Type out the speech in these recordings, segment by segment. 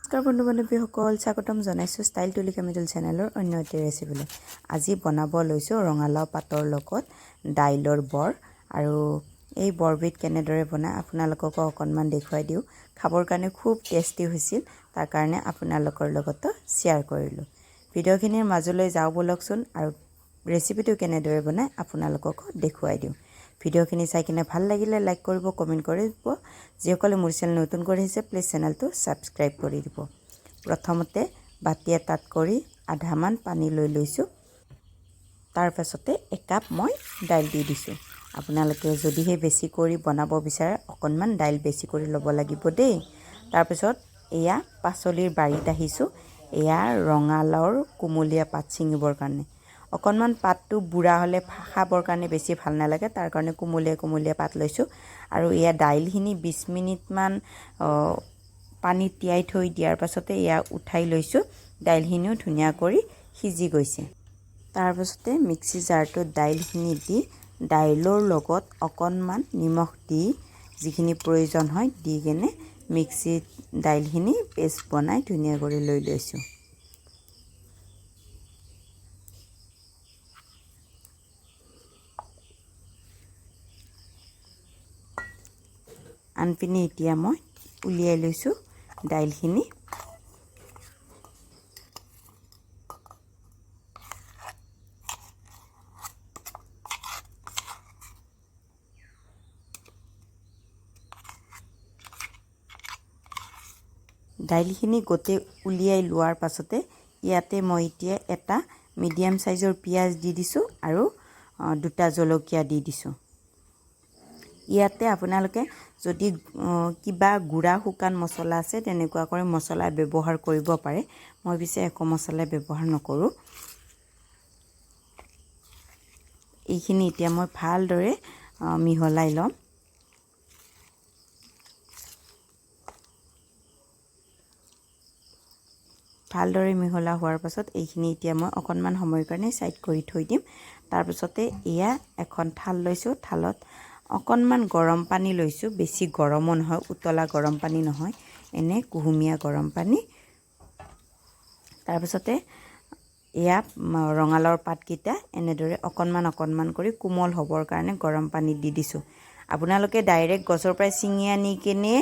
নমস্কাৰ বন্ধু বান্ধৱীসকল, স্বাগতম জনাইছোঁ ষ্টাইল তুলিকা মিডল চেনেলৰ অন্য এটি ৰেচিপিলৈ। আজি বনাব লৈছোঁ ৰঙালাও পাতৰ লগত দাইলৰ বৰ। আৰু এই বৰবিধ কেনেদৰে বনায় আপোনালোককো অকণমান দেখুৱাই দিওঁ। খাবৰ কাৰণে খুব টেষ্টি হৈছিল, তাৰ কাৰণে আপোনালোকৰ লগতো শ্বেয়াৰ কৰিলোঁ। ভিডিঅ'খিনিৰ মাজলৈ যাওঁ ব'লকচোন আৰু ৰেচিপিটো কেনেদৰে বনায় আপোনালোককো দেখুৱাই দিওঁ। ভিডিঅ'খিনি চাই কিনে ভাল লাগিলে লাইক কৰিব, কমেণ্ট কৰিব। যিসকলে মোৰ চেনেল নতুন কৰি আহিছে, প্লিজ চেনেলটো ছাবস্ক্ৰাইব কৰি দিব। প্ৰথমতে বাতি এটাত কৰি আধামান পানী লৈ লৈছোঁ। তাৰপাছতে একাপ মই দাইল দি দিছোঁ। আপোনালোকে যদিহে বেছি কৰি বনাব বিচাৰে, অকণমান দাইল বেছি কৰি ল'ব লাগিব দেই। তাৰপিছত এয়া পাচলিৰ বাৰীত আহিছোঁ। এয়া ৰঙালাওৰ কুমলীয়া পাত ছিঙিবৰ কাৰণে। অকণমান পাতটো বুঢ়া হ'লে খাবৰ কাৰণে বেছি ভাল নালাগে, তাৰ কাৰণে কুমলীয়া কুমলীয়া পাত লৈছোঁ। আৰু এয়া দাইলখিনি 20 মিনিটমান পানীত তিয়াই থৈ দিয়াৰ পাছতে এয়া উঠাই লৈছোঁ। দাইলখিনিও ধুনীয়া কৰি সিজি গৈছে। তাৰপাছতে মিক্সি জাৰটোত দাইলখিনি দি, দাইলৰ লগত অকণমান নিমখ দি, যিখিনি প্ৰয়োজন হয় দি কেনে মিক্সিত দাইলখিনি পেষ্ট বনাই ধুনীয়া কৰি লৈ লৈছোঁ। আনপিনে এতিয়া মই উলিয়াই লৈছোঁ দাইলখিনি। দাইলখিনি গোটেই উলিয়াই লোৱাৰ পাছতে ইয়াতে মই এতিয়া এটা মিডিয়াম চাইজৰ পিঁয়াজ দি দিছোঁ আৰু দুটা জলকীয়া দি দিছোঁ। ইয়াতে আপোনালোকে যদি কিবা গুড়া শুকান মছলা আছে, তেনেকুৱা কৰি মছলা ব্যৱহাৰ কৰিব পাৰে। মই পিছে একো মছলা ব্যৱহাৰ নকৰোঁ। এইখিনি এতিয়া মই ভালদৰে মিহলাই ল'ম। ভালদৰে মিহলা হোৱাৰ পাছত এইখিনি এতিয়া মই অকণমান সময়ৰ কাৰণে ছাইড কৰি থৈ দিম। তাৰপিছতে এয়া এখন থাল লৈছোঁ। থালত অকণমান গৰম পানী লৈছোঁ। বেছি গৰমো নহয়, উতলা গৰম পানী নহয়, এনে কুহুমীয়া গৰম পানী। তাৰপিছতে এয়া ৰঙালাওৰ পাতকেইটা এনেদৰে অকণমান অকণমান কৰি কোমল হ'বৰ কাৰণে গৰম পানীত দি দিছোঁ। আপোনালোকে ডাইৰেক্ট গছৰ পৰাই ছিঙি আনি কেনে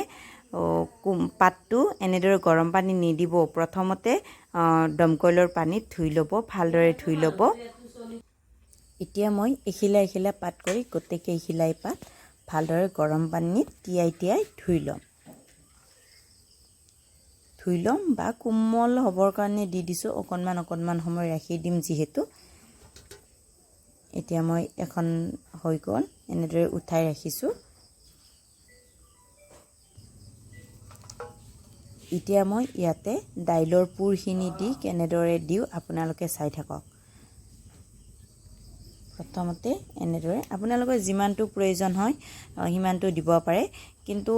পাতটো এনেদৰে গৰম পানী নিদিব। প্ৰথমতে দমকলৰ পানীত ধুই ল'ব, ভালদৰে ধুই ল'ব। এতিয়া মই এখিলা এখিলা পাত কৰি গোটেইকেইখিলাই পাত ভালদৰে গৰম পানীত তিয়াই তিয়াই ধুই ল'ম বা কোমল হ'বৰ কাৰণে দি দিছোঁ। অকণমান অকণমান সময় ৰাখি দিম যিহেতু। এতিয়া মই এখন হৈ গ'ল, এনেদৰে উঠাই ৰাখিছোঁ। এতিয়া মই ইয়াতে দাইলৰ পুৰখিনি দি কেনেদৰে দিওঁ আপোনালোকে চাই থাকক। প্ৰথমতে এনেদৰে আপোনালোকৰ যিমানটো প্ৰয়োজন হয় সিমানটো দিব পাৰে। কিন্তু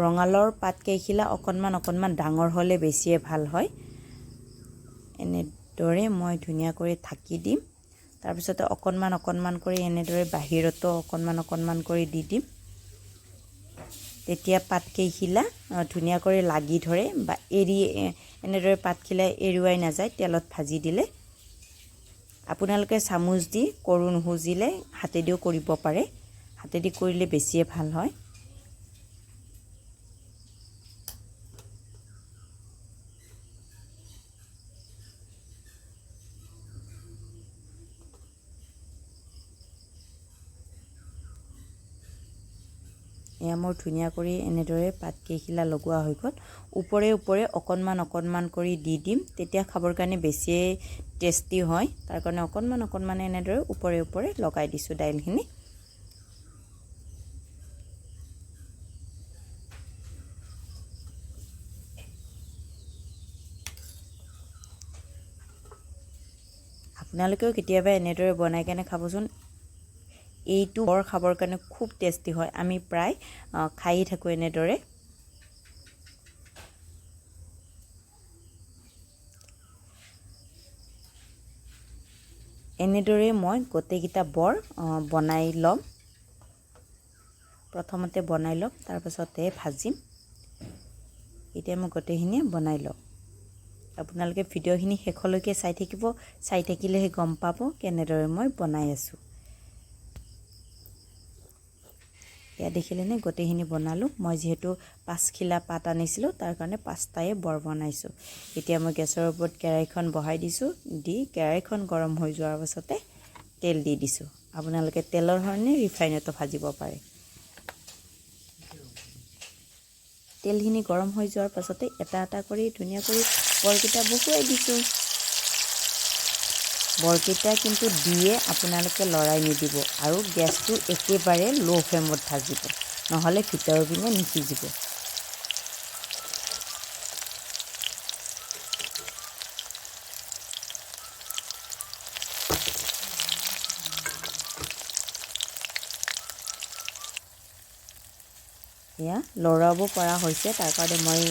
ৰঙালাওৰ পাতকেইখিলা অকণমান অকণমান ডাঙৰ হ'লে বেছিয়ে ভাল হয়। এনেদৰে মই ধুনীয়া কৰি ঢাকি দিম। তাৰপিছতে অকণমান অকণমান কৰি এনেদৰে বাহিৰতো অকণমান অকণমান কৰি দি দিম। তেতিয়া পাতকেইখিলা ধুনীয়া কৰি লাগি ধৰে বা এৰি এনেদৰে পাতখিলা এৰুৱাই নাযায় তেলত ভাজি দিলে। আপোনালোকে চামুচ দি কৰোঁ নুখুজিলে হাতেদিও কৰিব পাৰে। হাতেদি কৰিলে বেছিয়ে ভাল হয়। এয়া মোৰ ধুনীয়া কৰি এনেদৰে পাতকেইখিলা লগোৱা হৈ গ'ল। ওপৰে ওপৰে অকণমান অকণমান কৰি দি দিম, তেতিয়া খাবৰ কাৰণে বেছিয়ে টেষ্টি হয়। তাৰ কাৰণে অকণমান অকণমান এনেদৰে ওপৰে ওপৰে লগাই দিছোঁ দাইলখিনি। আপোনালোকেও কেতিয়াবা এনেদৰে বনাই কেনে খাবচোন। এইটো বৰ খাবৰ কাৰণে খুব টেষ্টি হয়। আমি প্ৰায় খায়ে থাকোঁ এনেদৰে। এনেদৰে মই গোটেইকেইটা বৰ বনাই ল'ম। প্ৰথমতে বনাই ল'ম, তাৰপাছতে ভাজিম। এতিয়া মই গোটেইখিনিয়ে বনাই লওঁ। আপোনালোকে ভিডিঅ'খিনি শেষলৈকে চাই থাকিব, চাই থাকিলেহে গম পাব কেনেদৰে মই বনাই আছোঁ। এয়া দেখিলেনে গোটেইখিনি বনালোঁ। মই যিহেতু 5 খিলা পাত আনিছিলোঁ, তাৰ কাৰণে 5টায়ে বৰ বনাইছোঁ। এতিয়া মই গেছৰ ওপৰত কেৰাহীখন বহাই দিছোঁ, দি কেৰাহীখন গৰম হৈ যোৱাৰ পাছতে তেল দি দিছোঁ। আপোনালোকে তেলৰ সলনি ৰিফাইনতো ভাজিব পাৰে। তেলখিনি গৰম হৈ যোৱাৰ পাছতে এটা এটা কৰি ধুনীয়া কৰি বৰকেইটা বহুৱাই দিছোঁ। বৰকেইটা কিন্তু দিয়ে আপোনালোকে লৰাই নিদিব আৰু গেছটো একেবাৰে ল' ফ্লেমত ভাজিব, নহ'লে ভিতৰৰ পিনে নিসিজিব। এয়া লৰাব পৰা হৈছে, তাৰ কাৰণে মই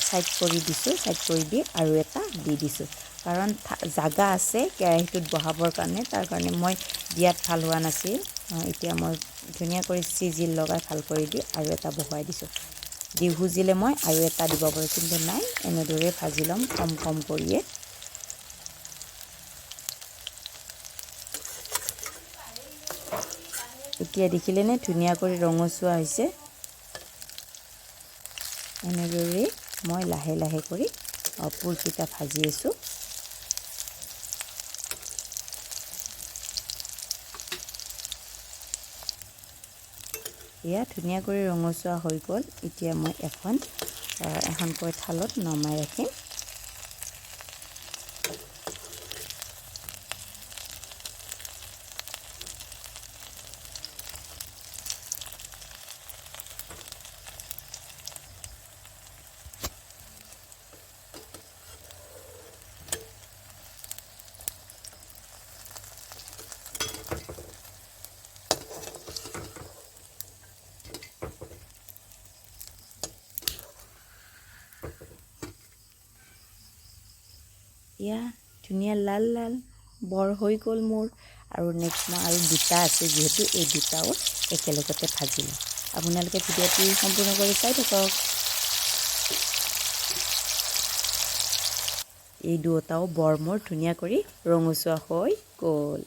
ছাইড কৰি দিছোঁ। ছাইড কৰি দি আৰু এটা দি দিছোঁ, কাৰণ জাগা আছে কেৰাহীটোত বহাবৰ কাৰণে, তাৰ কাৰণে মই দিয়াত ভাল হোৱা নাছিল। এতিয়া মই ধুনীয়া কৰি চিজিল লগাই ভাল কৰি দি আৰু এটা বহুৱাই দিছোঁ। দি খুজিলে মই আৰু এটা দিব পাৰোঁ, কিন্তু নাই, এনেদৰে ভাজি ল'ম কম কম কৰিয়ে। এতিয়া দেখিলেনে ধুনীয়া কৰি ৰঙচুৱা হৈছে। এনেদৰেই মই লাহে লাহে কৰি পুৰকেইটা ভাজি আছোঁ। এয়া ধুনীয়া কৰি ৰঙচুৱা হৈ গ'ল। এতিয়া মই এখনকৈ থালত নমাই ৰাখিম। এয়া ধুনীয়া লাল লাল বৰ হৈ গ'ল মোৰ। আৰু নেক্সট মই আৰু দুটা আছে, যিহেতু এই দুটাও একেলগতে ভাজি লওঁ। আপোনালোকে ভিডিঅ'টি সম্পূৰ্ণ কৰি চাই থাকক। এই দুটাও বৰ মোৰ ধুনীয়া কৰি ৰঙচুৱা হৈ গ'ল।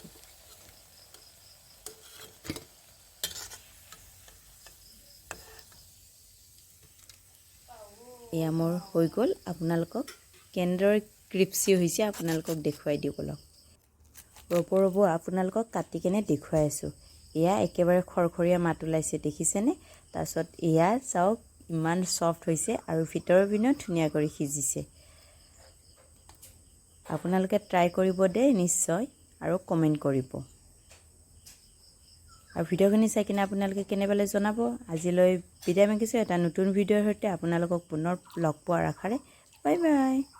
এয়া মোৰ হৈ গ'ল। আপোনালোকক কেনেদৰে ক্ৰিপচি হৈছে আপোনালোকক দেখুৱাই দিওঁ ব'লক। ৰ'ব ৰ'ব, আপোনালোকক কাটি কেনে দেখুৱাই আছোঁ। এয়া একেবাৰে খৰখৰীয়া মাত ওলাইছে, দেখিছেনে? তাৰপিছত এয়া চাওক ইমান ছফ্ট হৈছে আৰু ভিতৰৰ পিনেও ধুনীয়া কৰি সিজিছে। আপোনালোকে ট্ৰাই কৰিব দেই নিশ্চয়, আৰু কমেণ্ট কৰিব। আৰু ভিডিঅ'খিনি চাই কিনে আপোনালোকে কেনে পালে জনাব। আজিলৈ বিদায় মাগিছোঁ, এটা নতুন ভিডিঅ'ৰ সৈতে আপোনালোকক পুনৰ লগ পোৱাৰ আশাৰে। Bye bye.